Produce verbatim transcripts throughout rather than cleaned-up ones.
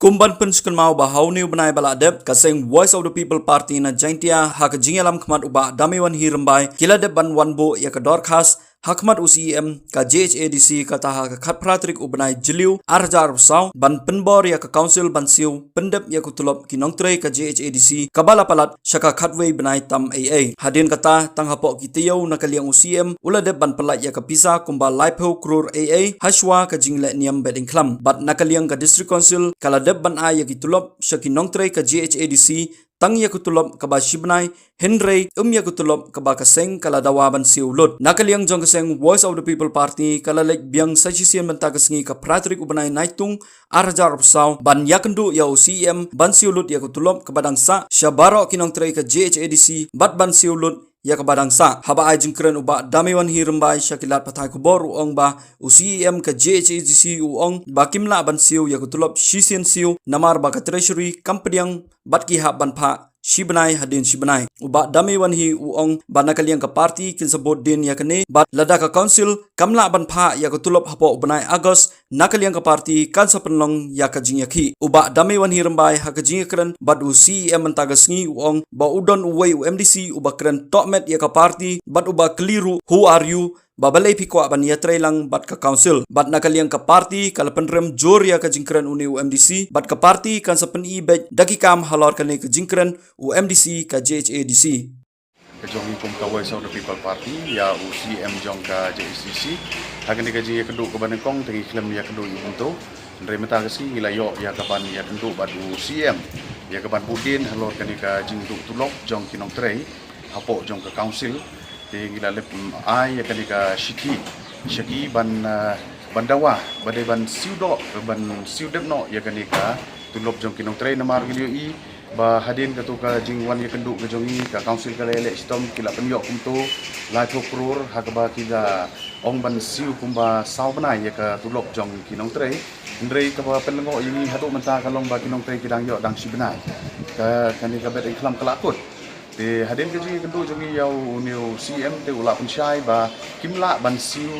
Kum ban pynsngewthuh ba ha une u bnai ba la dep, ka seng Voice of the People Party na Jaintia ha ka jingïalam khmat u Bah Dame Wanhi Rymbai ki la dep ban wan buh ïa ka dorkhas ha khmat u CEM ka JHADC, kata ha ka khatphra tarik u bnai Jylliew ar hajar arphew saw, ban pynbor ïa ka council ban siew pyndep ïa ka tulop ki nongtrei ka JHADC kaba la palat sha ka khatwei bnai tam eiei. Hadien kata, tang hapoh ki taïew na ka liang u CEM u la dep ban pyllait ïa ka pisa kumba laiphew klur eiei hashwa ka jingleh niam bad ïing khlam. Bad na ka liang ka District Council ka la dep ban ai ïa ki tulop sha ki nongtrei ka JHADC tang ïa ka tulop kaba shi bnai, hynrei ym ïa ka tulop kaba ka seng ka la dawa ban siew lut. Na ka liang jong ka seng Voice of the People Party ka la leit biang sa shisien mynta ka sngi ka phra tarik u bnai Naitung ar hajar arphew saw ban ïakynduh ïa u CEM ban siew lut ïa ka tulop kaba dang sah sha baroh ki nongtrei ka JHADC bad ban siew lut ïa kaba dang sah. Haba ai jingkren u Bah Dame Wanhi Rymbai sha ki lad pathai khubor u ong ba u CEM ka JHADC u ong ba kim lah ban siew ïa ka tulop shisien siew namar ba ka treasury kam pdiang bad ki hap ban phah shi bnai hadien shi bnai. U Bah Dame Wanhi u ong ba na ka liang ka party kin sa bud dien ïa kane bad lada ka council kam lah ban phah ïa ka tulop hapoh u bnai August, na ka liang ka party kan sa pynlong ïa ka jingïakhih. U Bah Dame Wanhi Rymbai ha ka jingïakren bad u CEM mynta ka sngi u ong ba u don uwei u MDC uba kren tohmet ïa ka party bad uba kylli ruh, "Who are you?" Ba balei phi kwah ban ïatreilang bad ka council. Bad na ka liang ka party ka la pynrem jur ïa ka jingkren une u MDC bad ka party kan sa pyni beit da ki kam halor kane ka jingkren u MDC ka JHADC. Ka jong i kum ka Voice of the People Party ïa u CEM jong ka JHADC, ha kane ka jingïakynduh kaba nyngkong te ngi khlem ïakynduh ïa u kumto. Hynrei mynta ka sngi ngi la ïoh ïa kaban ïakynduh bad u CEM ïa kaban bud dien halor kane ka jingduh tulop jong ki nongtrei hapoh jong ka council. Te ngi la leit, mm, ai ïa kane ka shithi sha ki ban, ah, ban dawa ba dei ban siew doh, ban siew dep noh ïa kane ka tulop jong ki nongtrei namar ngi ïohi ba hadien kato ka jingwan ïakynduh ka jong i, ka council ka la ïaleh shitom ki la pynïoh kumto laiphew klur, ha kaba ki la ong ban siew kumba saw bnai ïa ka tulop jong ki nongtrei. Hynrei kaba pynlyngngoh ïa ngi haduh mynta ka long ba ki nongtrei ki dang ïoh dang shi bnai. Ka, kane ka beit ïing khlam ka la kut. Te hadien ka jingïakynduh jong ngi ïa une u CEM te u la pynshai ba kim lah ban siew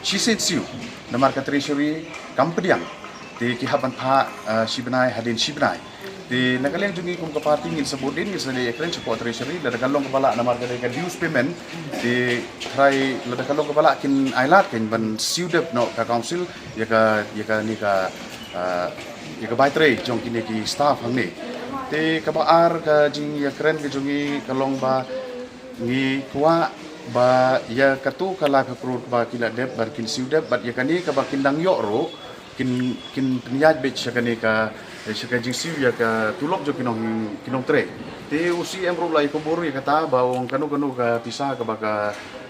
shisien siew namar ka treasury kam pdiang. Te ki hap ban phah, ah, shi bnai hadien shi bnai. Te na ka liang jong ngi kum ka party ngin sa bud dien, ngin sa leit ïakren shapoh treasury, lada ka long kaba lah namar ka dei ka dues payment. Te trai lada ka long kaba lah kin ai lad kan ban siew dep noh ka council ïa ka, ïa kane ka, ah, ïa ka bai trei jong kine ki staff hangne. Te kaba ar ka jingïakren ka jong ngi ka long ba ngi kwah ba ïa kato ka laiphew klur ba ki la dep bad kin siew dep bad ïa kane kaba kin dang ïoh ruh kin, kin pynïaid beit sha kane ka, sha ka jingsiew ïa ka tulop jong ki nong, ki nongtrei. Te u CEM ruh la ïakubur ïa kata ba ong kano kano ka pisa kaba ka,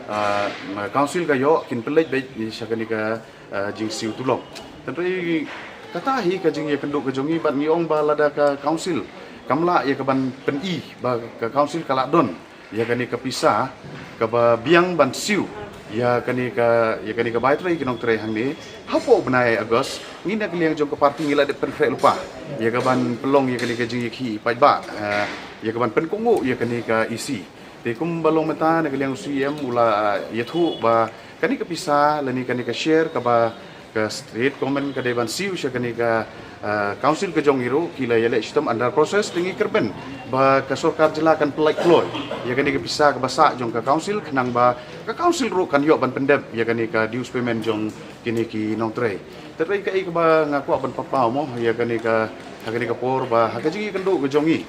ah, council ka ïoh kin pynleit beit sha kane ka, ah, jingsiew tulop. Hynrei kata hi ka jingïakynduh ka jong ngi bad ngi ong ba lada ka council kam lah ïa kaban pyni ba ka council ka lah don ïa kane ka pisa kaba biang ban siew ïa kane ka, ïa kane ka bai trei ki nongtrei hangne hapoh u bnai August, ngi na ka liang jong ka party ngi la dep pynkhreh lypa ïa kaban pynlong ïa kane ka jingïakhih paidbah, eh, ïa kaban pynkohnguh ïa kane ka EC. Te kumba long mynta na ka liang u CEM u la, eh, ïathuh ba kane ka pisa lane kane ka share kaba ka state government ka dei ban siew sha kane ka, ah, council ka jong i ruh ki la ïaleh shitom under process, te ngi kyrmen ba ka sorkar jylla kan pynlait kloi ïa kane ka pisa kaba sah jong ka council khnang ba ka council ruh kan ïoh ban pyndep ïa kane ka dues payment jong kine ki nongtrei. Te hynrei kaei kaba nga kwah ban pynpaw mo ïa kane ka, ha kane ka por ba ha ka jingïakynduh ka jong i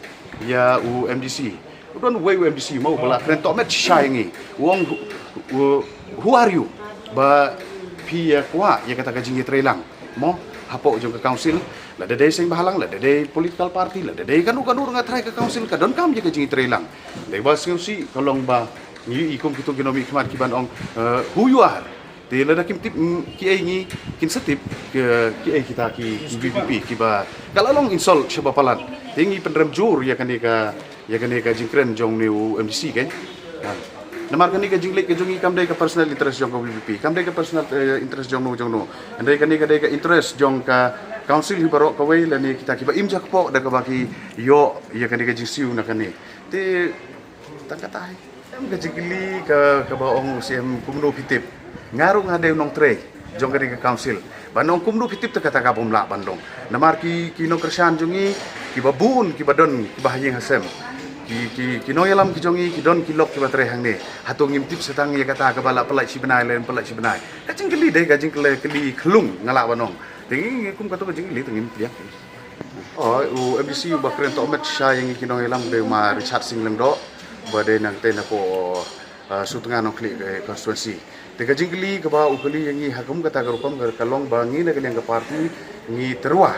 ïa u MDC. U don uwei u MDC mo ba la kren tohmet shisha ïa ngi. U ong, who, who are you? Ba phi ïa kwah ïa kata ka jingïatreilang mo hapoh jong ka council, lada dei seng bhalang, lada dei political party, lada dei kano kano ruh nga tharai ka council ka donkam ïa ka jingïatreilang. Dei ba sngewsih ka long ba ngi i kum kito ki nongmihkhmat ki ban ong, eh, who you are. Te lada kim tip, mm, kiei ngi kin sa tip ki, kiei kita ki, ki VPP kiba ka la long insult shaba palat. Te ngi pynrem jur ïa kane ka, ïa kane ka jingkren jong une u MDC kan. Ha. Namar kane ka jingleit ka jong ngi kam dei ka personal interest jong ka VPP, kam dei ka personal, eh, interest jong no jong no. Hynrei kane ka dei ka interest jong ka council hi baroh kawei lane kita kiba im jakpoh da kaba ki ïoh ïa kane ka jingsiew na kane. Te tang kata hi. Em ka jingkylli ka, kaba ong u CEM kumno phi tip. Nga ruh nga dei u nongtrei. jong kane ka council. Ban ong kumno phi tip te kata ka bym lah ban long. Namar ki, ki nongkyrshan jong ngi, kiba bun, kiba don, kiba ha ïing ha sem. Ki, ki, ki nongïalam ki jong ngi, ki don ki lok kiba trei hangne. Hato ngim tip sa tang ïa kata kaba lah pyllait shi bnai, lane pyllait shi bnai. Ka jingkylli dei, ka jingkylli, kylli khlung nga lah ban ong. Te ngi, ngi kum kato ka jingkylli te ngim pdiang. Oh, u M D C uba kren tohmet sha ïa ngi ki nongïalam dei u ma Richard Singh Lyngdoh, ba dei nangtei na ko, uh, Sutnga Nongkhlieh ka constituency. Te ka jingkylli kaba u kylli ïa ngi ha kum kata ka rukom ka, ka long ba ngi na ka liang ka party ngi tyrwa,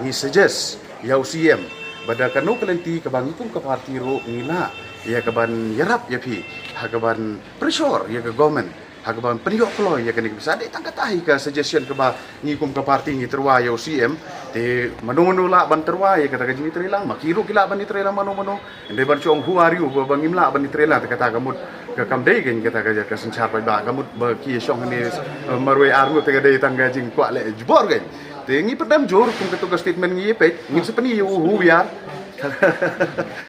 ngi suggest ïa u C M ba da kano ka lynti kaba ngi kum ka party ruh ngi lah ïa kaban ïarap ïa phi, ha kaban pressure ïa ka government, ha kaban pynïoh kloi ïa kane ka pisa. Dei tang kata hi ka suggestion kaba ngi kum ka party ngi tyrwa ïa u C M. Te mano mano lah ban tyrwa ïa kata ka jingïatreilang, ma ki ruh ki lah ban ïatreilang mano mano. Dei ban shong who are you ba, ba ngim lah ban ïatreilang, te kata ka mut ka kam dei kein kata ka, ka synshar paidbah, ka mut ba ki shong hangne, eh, marwei ar ngut te ka dei tang ka jingkwah leh jubor kein. Te ngi pyndem jur kum kato ka statement ngi peit, ngin sa pyni ïa u who we are.